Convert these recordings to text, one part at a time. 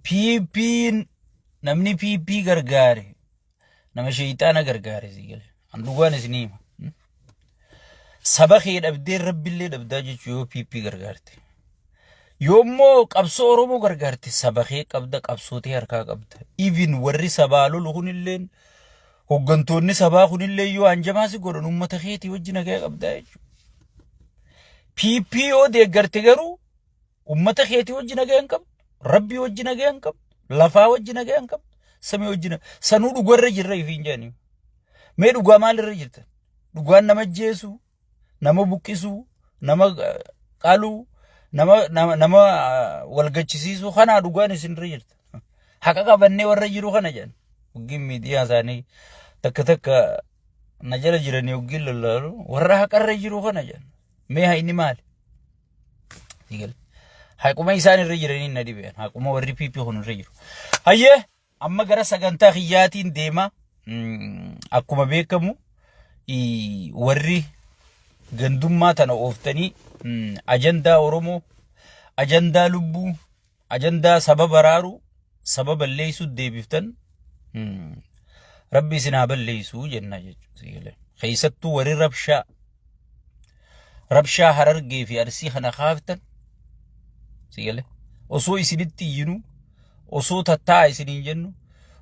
PP'n namni PP gargaare nama sheeyxaana gargaare sii gale. An dhugaan isinii hima. Saba kee dhabdee rabbillee dhabdaa jechuu yoo PP gargaarte. Yoommoo qabsoo Oromoo gargaarte saba kee qabda qabsoo tee harkaa qabda. Even warri sabaa lolu kunilleen hoggantoonni sabaa kunillee yoo hanjamaa si godhan uummata keetii wajji nagaa qabdaa jechuudha. PP yoo deeggarte garuu Ummata keetii wajji nagaa hin qabdu, rabbii wajji nagaa hin qabdu, lafaa wajji nagaa hin qabdu, samii wajji sanuu dhugarra jirra ifiin jedhanii. Mee dhugaa maalirra jirtan? Dhugaan nama ajjeesuu, nama buqqisuu, nama qaluu, nama nama nama wal gachisiisuu kanaa dhugaan isinirra jirta. Haqa qabannee warra jiru kana jedhan. Hoggiin miidiyaa isaanii takka takka na jala jiranii hoggiin lallaalu warra haqarra jiru kana jedhan. Mee haqni maali? Sigale. Haquma isaan irra jiranii na dhibeen. Haquma warri PP kun irra jiru. Hayyee amma gara sagantaa kiyyaatiin deema. Akkuma beekamu warri gandummaa tana ooftanii ajandaa Oromoo, ajandaa lubbuu, ajandaa saba baraaruu, saba balleessuu deebiftan rabbi isin haa balleessuu jenna jechuudha. Keessattuu warri rabshaa Rabshaa Harargee fi Arsii kana kaaftan si gale osoo isinitti iyyinu osoo tattaa'a isiniin jennu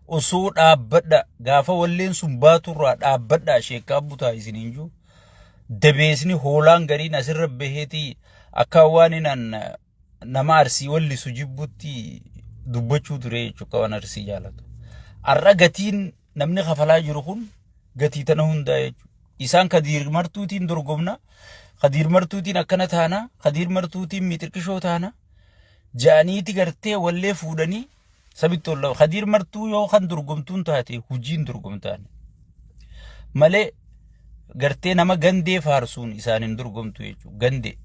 osoo dhaabbadha gaafa walleen sun baaturraa dhaabbadha sheekkaa butaa isiniin jiru dabeesni hoolaan gariin asirra baheetii akka waan inaan nama Arsii wallisu jibbutti dubbachuu ture jechuudha akka waan Arsii jaalatu. Har'a gatiin namni kafalaa jiru kun gatii tana hundaa jechuudha. Isaan kadiir martuutiin dorgomna, kadiir martuutiin akkana taana, kadiir martuutiin mixirqishoo taana ja'aniiti gartee wallee fuudhanii sabitti ol kadiir martuu yoo kan dorgomtuun taate hujiin dorgomtaan malee gartee nama gandee faarsuun isaan hin dorgomtu jechuudha gandee.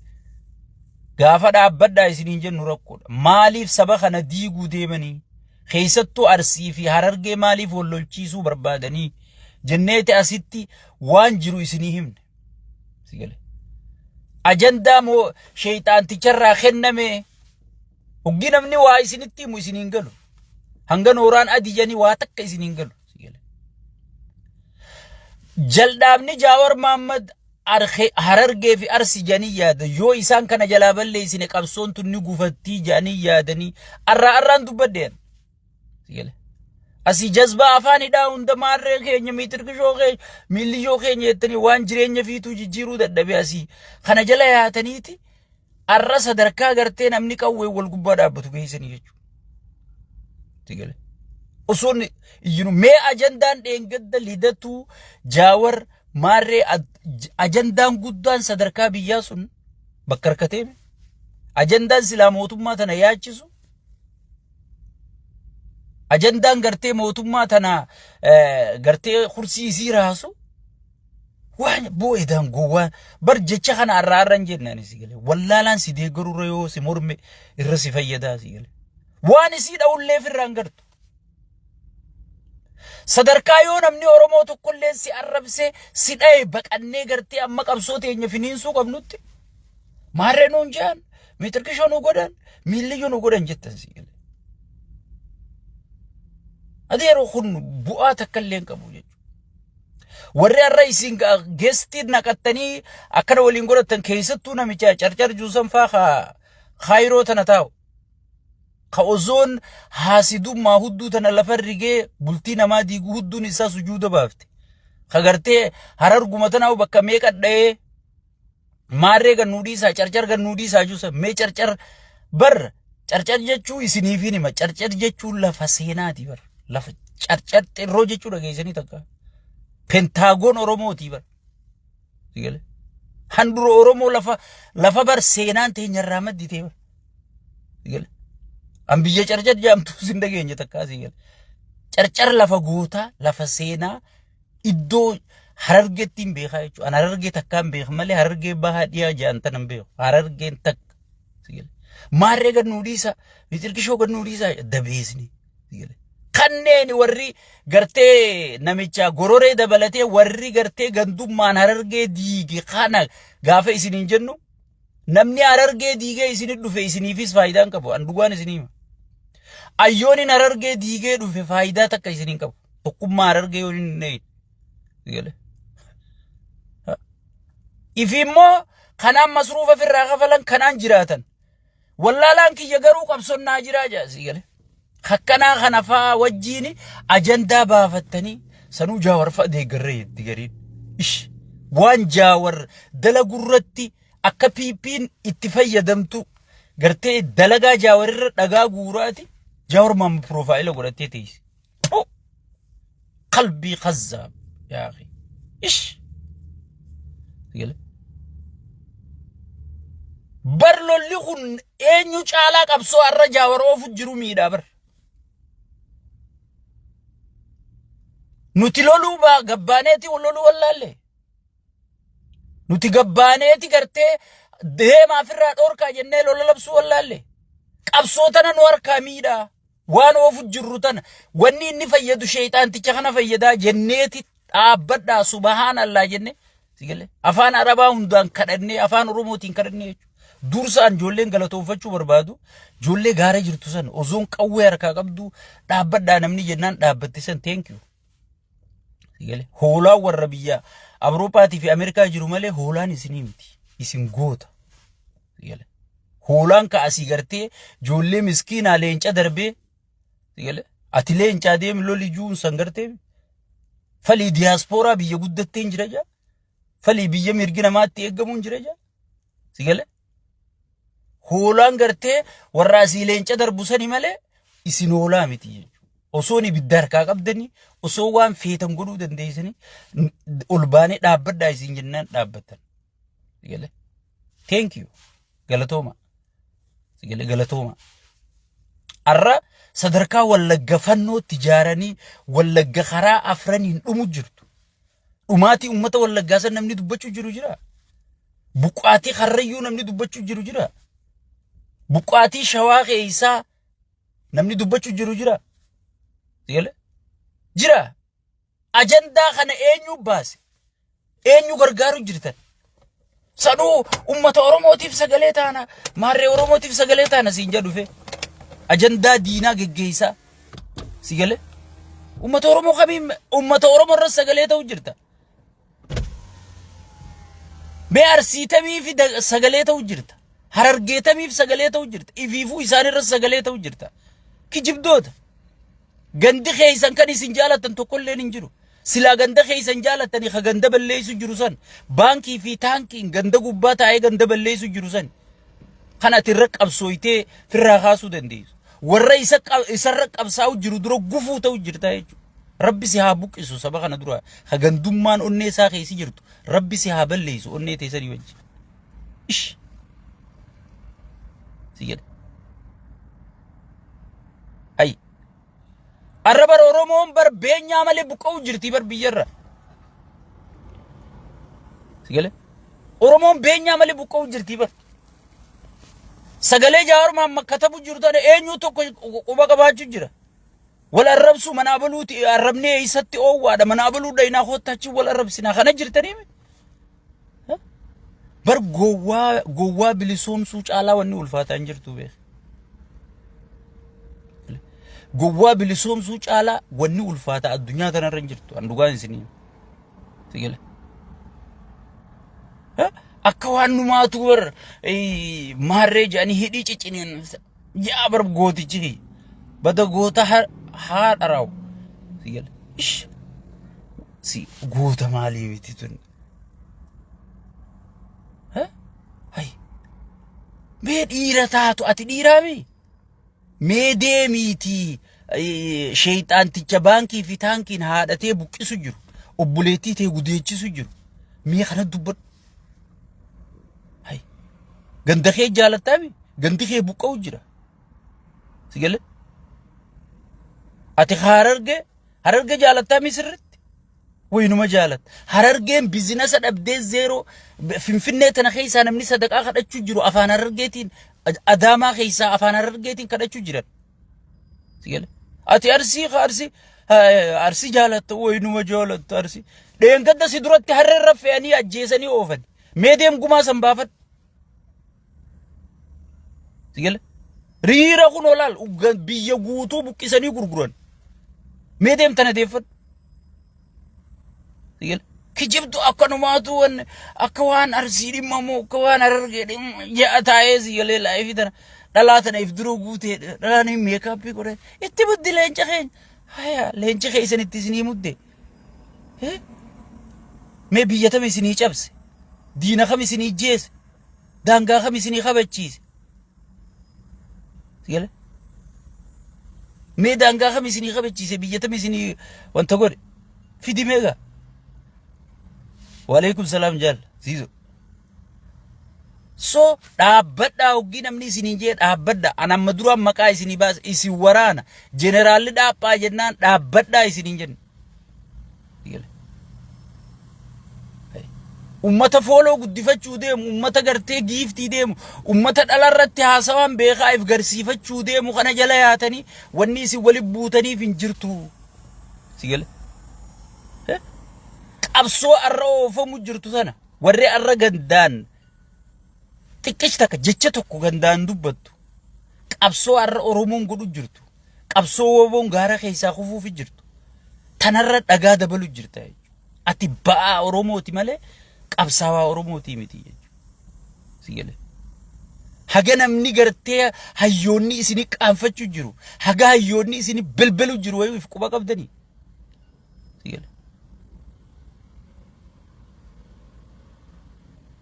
Gaafa dhaabbadhaa isiniin jennu rakkoodha. Maaliif saba kana diiguu deemanii? Keessattuu Arsii fi Harargee maaliif wal lolchiisuu barbaadanii? Jenneeti asitti waan jiru isinii himne. Si gale. Ajandaa moo sheeyxaanticharraa kenname? Hoggi namni waa isinitti himu isiniin galu. Hanga nooraan adii jedhanii waa takka isiniin galu. Si gale. Jaldhaabni Jaawar Mahaammad Harargee fi Arsi jedhanii yaada. Yoo isaan kana jalaa balleessine qabsoon tun ni gufattii jedhanii yaadanii arraa arraan dubbadheen. Asii jazbaa afaan hidhaa hunda maarree keenya miitirkishoo keenya miillishoo keenya jettanii waan jireenya fiituu jijjiiruu dadhabee asii kana jala yaataniiti arra sadarkaa gartee namni qawwee wal gubbaa dhaabbatu geessanii jechuudha. Osoo iyyinu mee ajandaan dheengadda lidatuu jaawar Maarree ajandaan guddaan sadarkaa biyyaa sun bakka harkatee ajandaan silaa mootummaa tana yaachisu ajandaan gartee mootummaa tana gartee kursii isii raasu waan bu'eedhaan gowwaa bar jecha kana irraa irra hin jenne ani si galee wallaalaan si deeggarurra yoo si morme irra si fayyadaa si galee waan isii dha'ullee firraan gartu. Sadarkaa yoo namni Oromoo tokkollee si arrabsee si dhaye baqannee gartee amma qabsoo teenya finiinsuu qabnutti maarree nuun je'an miixirqishoo nu godhan miilliyyuu nu godhan jettan si galee. Ati yeroo kun bu'aa takka illee hin qabu jechuudha. Warri har'a isin geestii naqattanii akkana waliin godhattan keessattuu namicha carcar juusan faa kaayiroo tana taa'u. Ka osoon haasidummaa hudduu tana lafa rigee bultii namaa diigu hudduun isaa sujuuda baafte. Ka gartee hararguma tanaa'u bakka meeqa dha'ee maarree gannuu dhiisaa carcar gannuu dhiisaa juusa mee carcar bar carcar jechuu isiniifin hima carcar jechuun lafa seenaati bar lafa carcar xirroo jechuu dhageessanii takka pentaagoon oromooti bar. Sigale. Handura Oromoo lafa lafa bar seenaan teenya irraa madditee bar. Sigale. An biyya carcar jedhamtu sin dhageenye takkaa sigale. Carcar lafa gootaa lafa seenaa iddoo harargeetti hin beekaa jechuudha. An harargee takkaa hin beeku malee harargee bahaa dhiyaa jedhan tana hin beeku. Harargeen takka. Sigale. Maarree gad nuu dhiisa. Mixirqishoo gad nuu dhiisa. Dabeesni. Kanneen warri gartee namicha gororee dabalatee warri gartee gandummaan harargee diige kana gaafa isiniin jennu namni harargee diigee isinit dhufe isiniifis faayidaa hin qabu. An dhugaan isinii hima. Ayyooniin Harargee diigee dhufe faayidaa takka isin hin qabu. Tokkummaa Harargee yoo hin eeyne. Sigale. Ifi immoo kanaan masruufa ofirraa kafalan kanaan jiraatan. Wallaalaan kiyya garuu qabsoon naa jiraa jaa sigale. Akkanaa kana fa'aa wajjiin ajandaa baafattanii sanuu Jaawar fa'a deeggarree jetti gariin. Ish waan Jaawar dalagurratti akka PP'n itti fayyadamtu gartee dalagaa Jaawar irra dhagaa guuraati Jaawar maama piroofaayila godhattee teessi. Puh! Qalbii kazzaab yaa akhi. Ish. Sigale. Bar lolli kun eenyu caalaa qabsoo har'a Jaawar oofu jiru miidhaa bar. Nuti loluu baa gabbaaneeti loluu wallaalle. Nuti gabbaaneeti gartee deemaa ofirraa dhoorkaa jennee lola labsuu wallaalle. Qabsoo tana nu harkaa miidhaa. Waan oofu jirru tana wanni inni fayyadu sheeyxaanticha kana fayyadaa jenneeti dhaabbadhaa subahaan Allah jenne si galee afaan Arabaa hundaan kadhannee afaan Oromootiin kadhannee jechuudha. Dursaan ijoolleen galatoonfachuu barbaadu ijoollee gaara jirtu san osoon qawwee harkaa qabdu dhaabbadhaa namni jennaan dhaabbatte san thank you. Si galee hoolaan warra biyya Awurooppaatii fi Ameerikaa jiru malee hoolaan isinii miti isin goota. Si galee. Hoolaan ka asii gartee ijoollee miskiinaa leenca darbee si galee ati leencaa deemi loli juun san gartee falii diyaaspooraa biyya guddattee hin jira jaa falii biyya mirgi namaatti eegamu hin jira jaa si galee hoolaan gartee warra asii leenca darbu sani malee isin hoolaa miti jechuudha. Osoon ibidda harkaa qabdanii osoo waan feetan godhuu dandeessanii ol baanee dhaabbadhaa isin jennaan dhaabbattan. Si galee Thank you. Galatooma. Sigalee galatooma. Har'a sadarkaa Wallagga fannootti ijaaranii Wallagga karaa afraniin dhumu jirtu. Dhumaatii uummata Wallaggaa san namni dubbachuu jiru jira. Buqqaatii Karrayyuu namni dubbachuu jiru jira. Buqqaatii Shawaa keessaa namni dubbachuu jiru jira. Sigalee jira. Ajandaa kana eenyu baase? Eenyu gargaaru jirtan? Sanuu ummata Oromootiif sagalee taana, maarree Oromootiif sagalee taana siin jedhu dhufe. Ajandaa diinaa geggeessaa. Si galee? Ummata Oromoo kamiin ummata Oromoo irra sagalee ta'u jirta? Mee Arsiitamiif sagalee ta'u jirta? Harargeetamiif sagalee ta'u jirta? Ifiifuu isaan irra sagalee ta'u jirta? Kijibdoota. Gandi keeysan kan isin jaalattan tokkolleen hin jiru. Silaa ganda keeysan jaalattanii ka ganda balleessu jiru san baankii fi taankiin ganda gubbaa taa'ee ganda balleessu jiru san kan ati irra qabsooytee firraa kaasuu dandeessu. Warra isa isarra qabsaa'u jiru dura gufuu ta'u jirta jechuudha. Rabbi si haa buqqisu saba kana dura ka gandummaan onnee isaa keessi jirtu Rabbi si haa balleessu onnee teessanii wajji. Ish. Si jedha. Hay. Arra bar Oromoon bar beenyaa malee buqqa'u jirti bar biyyarra. Si galee? Oromoon beenyaa malee buqqa'u jirti bar. Sagalee Jawaar Mahammad katabu jiru tana eenyu tokko quba qabaachuu jira. Wal arrabsuu mana abaluuti arrabnee eessatti oowwaadha mana abaluu dhaynaa koottaa achi wal arrabsinaa kana jirtanii. Bar gowwaa gowwaa bilisoomsuu caalaa wanni ulfaataa hin jirtu beek. Gowwaa bilisoomsuu caalaa wanni ulfaataa addunyaa kanarra hin jirtu. An dhugaan isinii. Si gala. Akka waan numaatu bar maarree jedhanii hidhii ciciniin yaa bar gootichi bada goota haadha raawu. Si gala. Ish. Si goota maalii miti tun. Hay. Mee dhiira taatu ati dhiiraa mii? Mee deemiitii sheeyxaanticha baankii fi taankiin haadhatee buqqisu jiru. Obboleettii tee gudeechisu jiru. Mee kana dubbadhu. Hay. Ganda kee jaalattaa mii? Gandi kee buqqa'u jira. Si galee? Ati hararge hararge jaalattaa mii sirriitti? Waynuma jaalatta. Harargeen bizinasa dhabdee zeeroo Finfinnee tana keessaa namni sadaqaa kadhachuu jiru afaan Harargeetiin Adaamaa keessaa afaan Harargeetiin kadhachuu jiran. Si gale? Ati Arsii ka Arsii Arsii jaalatta waynuma jaalatta Arsii. Dheengadda si duratti harreerra fe'anii ajjeesanii oofan. Mee deem gumaa san baafadhu. Si gale? Riira kun olaal biyya guutuu buqqisanii gurguran. Mee deemtana deeffadhu. Kijibdu akkanumaatu wanni akka waan arsii dhimmamu akka waan harargee dhimma ja'a taa'ee si galee laayifii tana dhalaa tana if dura guutee dhalaan meekaappii godhee itti muddi leenca keenya. Haya leenci keessan itti isinii mudde. Mee biyya tam isinii cabse? Diina kam isinii jeese? Daangaa kam isinii kabachiise? Sigale? Mee daangaa kam isinii kabachiise? Biyya tam isinii wanta godhe? Fidi meeqa? Waalaikum salaam jaal. Siiso. So dhaabbadhaa hoggii namni isiniin jee dhaabbadha. An amma duraan maqaa isinii baasa isin waraana. Jeneraalli dhaaphaa jennaan dhaabbadhaa isiniin jenna. Ummata fooloo guddifachuu deemu, ummata gartee giiftii deemu, ummata dhala irratti haasawaan beekaa if garsiifachuu deemu kana jala yaatanii wanni isin wali buutaniif hin jirtu. Si gale? Qabsoo arra oofamu jirtu tana warri arra gandaan xiqqeechi takka jecha tokko gandaan dubbattu qabsoo arra Oromoon godhu jirtu. Qabsoo woboon gaara keessaa kufuufi jirtu. Tanarra dhagaa dabalu jirta jechuudha. Ati ba'aa Oromooti malee qabsaawaa Oromootii miti jechuudha. Si galee. Haga namni gartee hayyoonni isini qaanfachuu jiru. Haga hayyoonni isini belbelu jiru wayii if quba qabdanii. Si galee.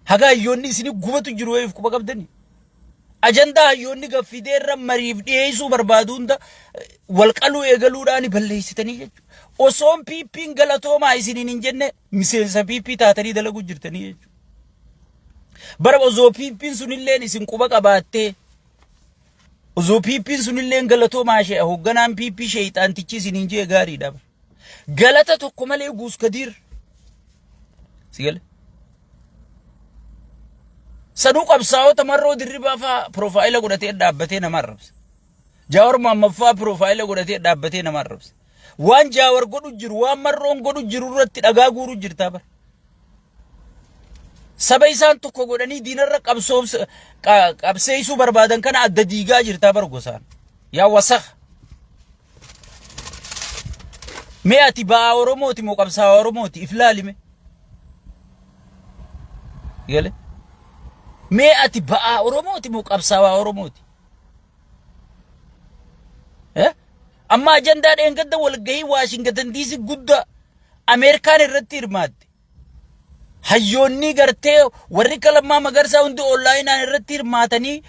Haga hayyoonni isini gubatu jiru wayii if quba qabdanii. Ajandaa hayyoonni gaffidee irra mariif dhiyeessuu barbaadu hunda wal qaluu eegaluudhaan balleessitanii jechuudha. Osoon PP'n galatoomaa isiniin hin jenne miseensa PP taatanii dalaguu jirtanii jechuudha. Bara osoo PP'n sunilleen isin quba qabaattee osoo PP'n sunilleen galatoomaa ishee hoogganaan PP sheeyxaantichi isiniin jee gaariidha. Galata tokko malee guus kadiir. Si gale? Sanuu qabsaa'ota marroo dirribaa faa piroofaayila godhatee dhaabbatee nama arrabsa. Jaawar Mohammad faa piroofaayila godhatee dhaabbatee nama arrabsa. Waan Jaawar godhu jiru, waan marroon godhu jiru irratti dhagaa guuru jirtaa bara. Saba isaan tokko godhanii diinarra qabseessuu barbaadan kana adda diigaa jirtaa bara gosaan. Yaa wasakh. Mee ati ba'aa Oromooti moo qabsaa'aa Oromooti? If laali mee. Gale. Mee ati ba'aa Oromooti moo qabsaa'aa Oromooti? Eh? Amma ajandaa dheengadda walgahii Waashingitan DC guddaa Ameerikaan irratti hirmaatte. Hayyoonni gartee warri akka Lammaa Magarsaa hundi onlaayinaan irratti hirmaatanii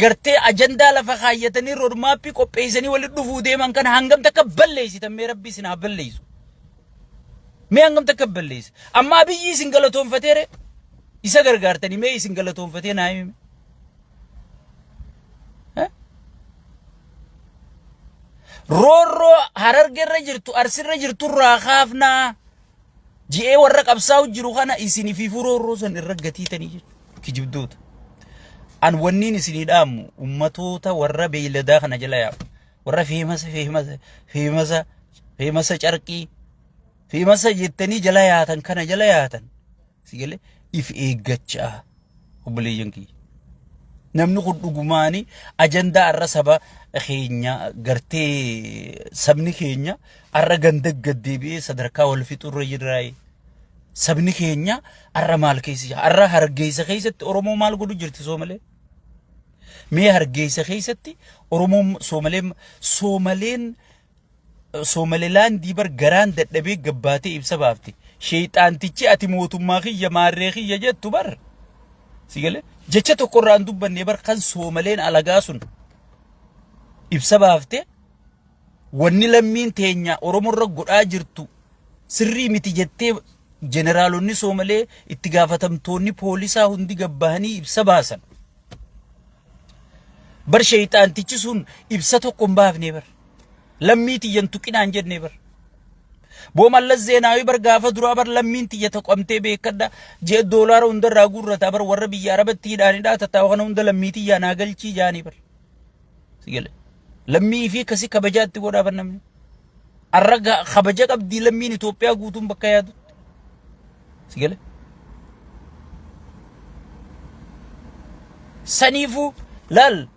gartee ajandaa lafa kaayyatanii roodmaappii qopheessanii walitti dhufuu deeman kana hangam takka balleessitan mee rabbi isin haa balleessu. Mee hangam takka balleessa. Amma Abiyyi isin galatoonfateere isa gargaartanii mee isin galatoonfatee naa himi. Roorroo harargerra jirtu arsirra jirtu irraa kaafnaa. Ji'ee warra qabsaa'u jiru kana isin ifiifuu roorroo san irra gatiitanii jechuudha. Kijibdoota. An wanniin isinii dhaamu ummatoota warra beeyladaa kana jala yaa'u. Warra feemasa feemasa feemasa feemasa carqii feemasa jettanii jala yaatan kana jala yaatan. Si galee if eeggachaa obboleeyyan kiyya. Namni kun dhugumaani ajandaa har'a saba keenya gartee sabni keenya har'a ganda gad deebi'ee sadarkaa wal fixuurra jirraayi. Sabni keenya har'a maal keessa jira? Har'a Hargeysa keessatti Oromoo maal godhu jirti Soomalee? Mee Hargeysa keessatti Oromoo Soomaleen Soomaleen Soomalilaandii bar garaan dadhabee gabbaatee ibsa baafte. Sheeyxaantichi ati mootummaa kiyya maarree kiyya jettu bar. Si galee jecha tokko irraa hin dubbanne bar kan Soomaleen alagaa sun ibsa baafte wanni lammiin teenya Oromorra godhaa jirtu sirrii miti jettee jeneraalonni Soomalee itti gaafatamtoonni poolisaa hundi gabbahanii ibsa baasan. Bar sheeyxaantichi sun ibsa tokko hin baafne bar. Lammii tiyya hin tuqinaan jenne bar. Boo Mallas Zeenaawii bar gaafa duraa bar lammiin tiyya toqamtee beekadha. Jee doolaara hundarraa guurrataa bar warra biyya Arabatti hidhaanidha tattaa'u kana hunda lammii tiyyaa naa galchii jaanii bar. Si gale. Lammii fi akkasii kabajaatti godhaa bar namni. Arra kabaja qabdii lammiin Itoophiyaa guutuun bakka yaadutti. Si gale. Saniifuu laal.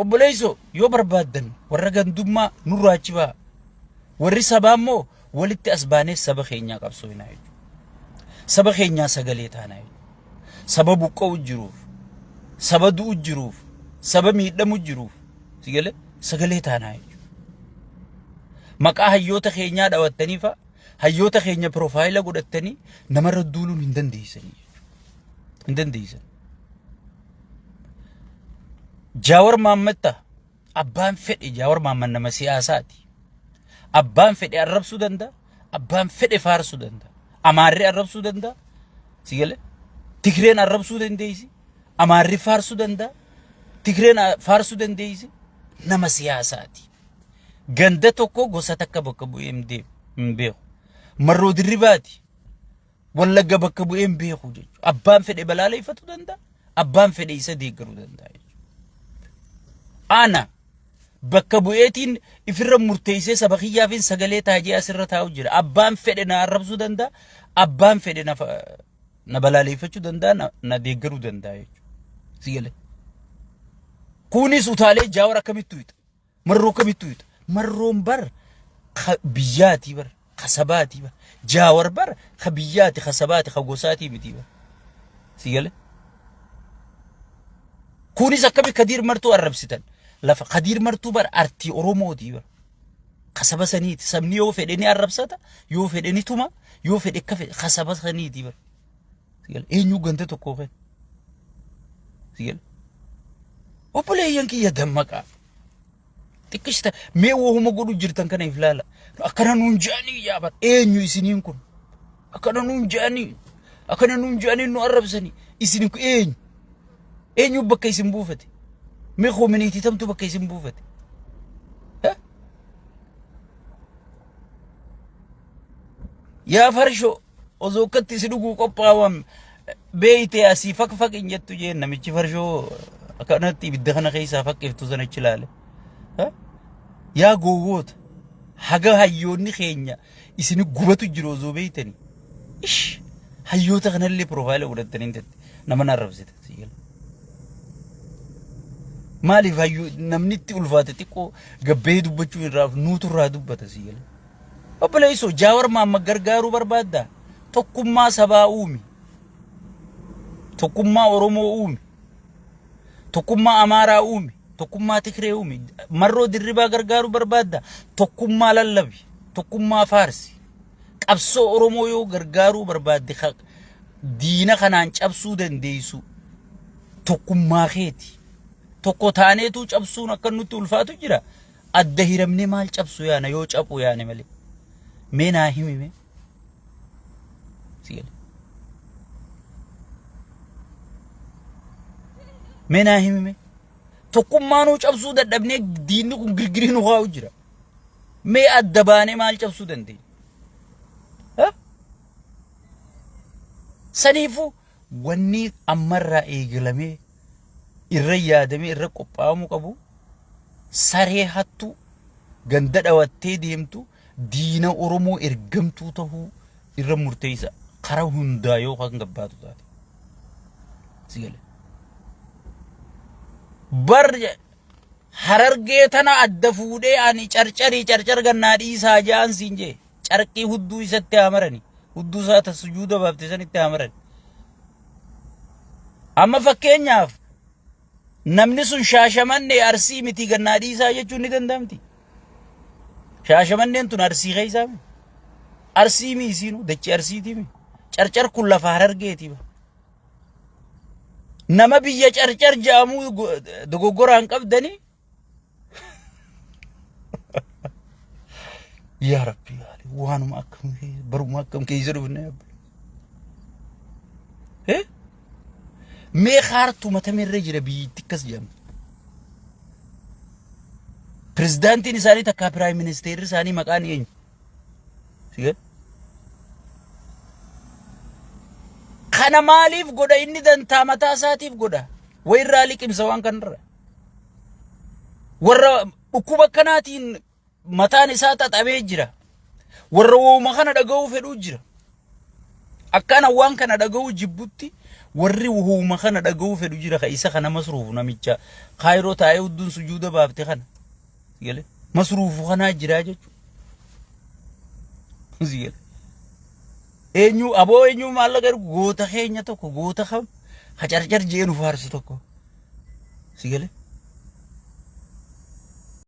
Obboleessoo yoo barbaaddan warra gandummaa nurraa achi ba'a. Warri sabaa immoo walitti as baanee saba keenyaa qabsooynaa jechuudha. Saba keenyaa sagalee taanaa jechuudha. Saba buqqa'u jiruuf, saba du'u jiruuf, saba miidhamu jiruuf si galee sagalee taanaa jechuudha. Maqaa hayyoota keenyaa dhawattanii fa'a hayyoota keenya piroofaayila godhattanii namarra duuluun hin dandeessanii jechuudha. Hin dandeessan. Jaawar Mahammad ta'a. Abbaan fedhe Jaawar Mahammad nama siyaasaati. Abbaan fedhe arrabsuu danda'a. Abbaan fedhe faarsuu danda'a. Amaarri arrabsuu danda'a. Si galee? Tigreen arrabsuu dandeessi. Amaarri faarsuu danda'a. Tigreen faarsuu dandeessi. Nama siyaasaati. Ganda tokko gosa takka bakka bu'ee hin deemu hin beeku. Marroo Dirribaati. Wallagga bakka bu'ee hin beeku jechuudha. Abbaan fedhe balaaleffatu danda'a. Abbaan fedhe isa deeggaruu danda'a jechuudha. Ana bakka bu'eetiin ifirra murteessee saba kiyyaafin sagalee taajee asirra taa'u jira. Abbaan fedhe na arrabsuu danda'a. Abbaan fedhe na na balaaleffachuu danda'a na deeggaruu danda'a jechuudha. Si galee. Kunis utaalee Jaawar akkamitti hixa? Marroo kamittu hixa? Marroon bar ka biyyaatii bar ka sabaatii bar. Jaawar bar ka biyyaati ka sabaati ka gosaatii miti bar. Si gale? Kunis akkami Kadiir Martuu arrabsitan? Lafa Kadiir Martuu bar artii Oromootii bar. Ka saba saniiti. Sabni yoo fedhe ni arrabsata, yoo fedhe ni tuma, yoo fedhe akka fedhe ka saba saniiti bar. Si gale? Eenyu ganda tokkoo kenna? Si gale? Obboleeyyan kiyya dammaqaa. Xiqqishta mee wahuma godhu jirtan kana if laala. Akkana nuun je'anii yaaban eenyu isiniin kun? Akkana nuun je'anii akkana nuun je'anii nu arrabsanii isin kun eenyu? Eenyu bakka isin buufate? Mee koominiitii tamtu bakka isin buufate? Yaa farshoo osoo akkatti si dhuguu qophaawan beeytee asii faq faq hin jettu jeen namichi farshoo akkanatti ibidda kana keessaa faqqiftu sana achi ilaale. Yaa gowwoota haga hayyoonni keenya isin gubatu jiru osoo beeytanii. Ish hayyoota kanallee piroofaayila godhattanii hin jette nama na arrabsite si gala. Maaliif hayyuu namni itti ulfaate xiqqoo gabbee dubbachuu irraa nuutu irraa dubbata si gala. Obboleessoo Jaawar Mahammad gargaaruu barbaaddaa? Tokkummaa sabaa uumi. Tokkummaa Oromoo uumi. Tokkummaa Amaaraa uumi. Tokkummaa Tigree uumi. Marroo Dirribaa gargaaruu barbaaddaa? Tokkummaa lallabi. Tokkummaa faarsi. Qabsoo Oromoo yoo gargaaruu barbaadde diina kanaan cabsuu dandeessu tokkummaa keeti. Tokko taaneetuu cabsuun akka nutti ulfaatu jira. Adda hiramnee maal cabsu yaana yoo caphuu yaane malee. Mee naa himi mee. Si gale. Mee naa himi mee. Tokkummaanuu cabsuu dadhabnee diinni kun girgirii nu kaa'u jira. Mee adda baanee maal cabsuu dandeenya? Ha? Saniifuu wanni ammarraa eegalamee irra yaadamee irra qophaa'amuu qabu saree hattuu ganda dhawattee deemtu diina Oromoo ergamtuu tahuu irra murteessa karaa hundaa yoo kan gabbaatu taate. Si gale. Bar harargee tana adda fuudhee ani carcarii carcar gannaa dhiisaa ja'an siin jee carqii hudduu isatti haa marani hudduu isaa ta sujuuda baafte sanitti haa marani. Amma fakkeenyaaf namni sun Shaashamannee Arsii miti gannaa dhiisaa jechuun ni danda'amti. Shaashamanneen tun Arsii keessaa mi? Arsii mi isiinu dachee Arsiitii mi? Carcar kun lafa Harargeeti ba. Nama biyya carcar jedhamuu dogoggoraan qabdanii Yaa Rabbi yaali waanuma akkam baruma akkam keessa dhufne abbi. Eh? Mee kaartuma tamirra jira biyyittii akkas jedhamtu. Pirezidaantiin isaanii takkaa piraayim ministeerri isaanii maqaan eenyu? Si gad? Kana maaliif godha inni dantaa mataa isaatiif godha? Wayirraa liqimsa waan kanarra. Warra dhukkuba akkanaatiin mataan isaa xaxamee jira. Warra wooma kana dhaga'uu fedhuu jira. Akkana waan kana dhaga'uu jibbutti Warri wuhuuma kana dhaga'uu fedhu jira ka isa kana masruufu namicha kaayiroo taa'ee hudduun sujuuda baafte kana. Sigale masruufu kanaa jira jechuudha. Sigale. Eenyu aboo eenyu maallaqa ergu goota keenya tokko goota kam ka carcar jee nu faarsu tokko. Sigale.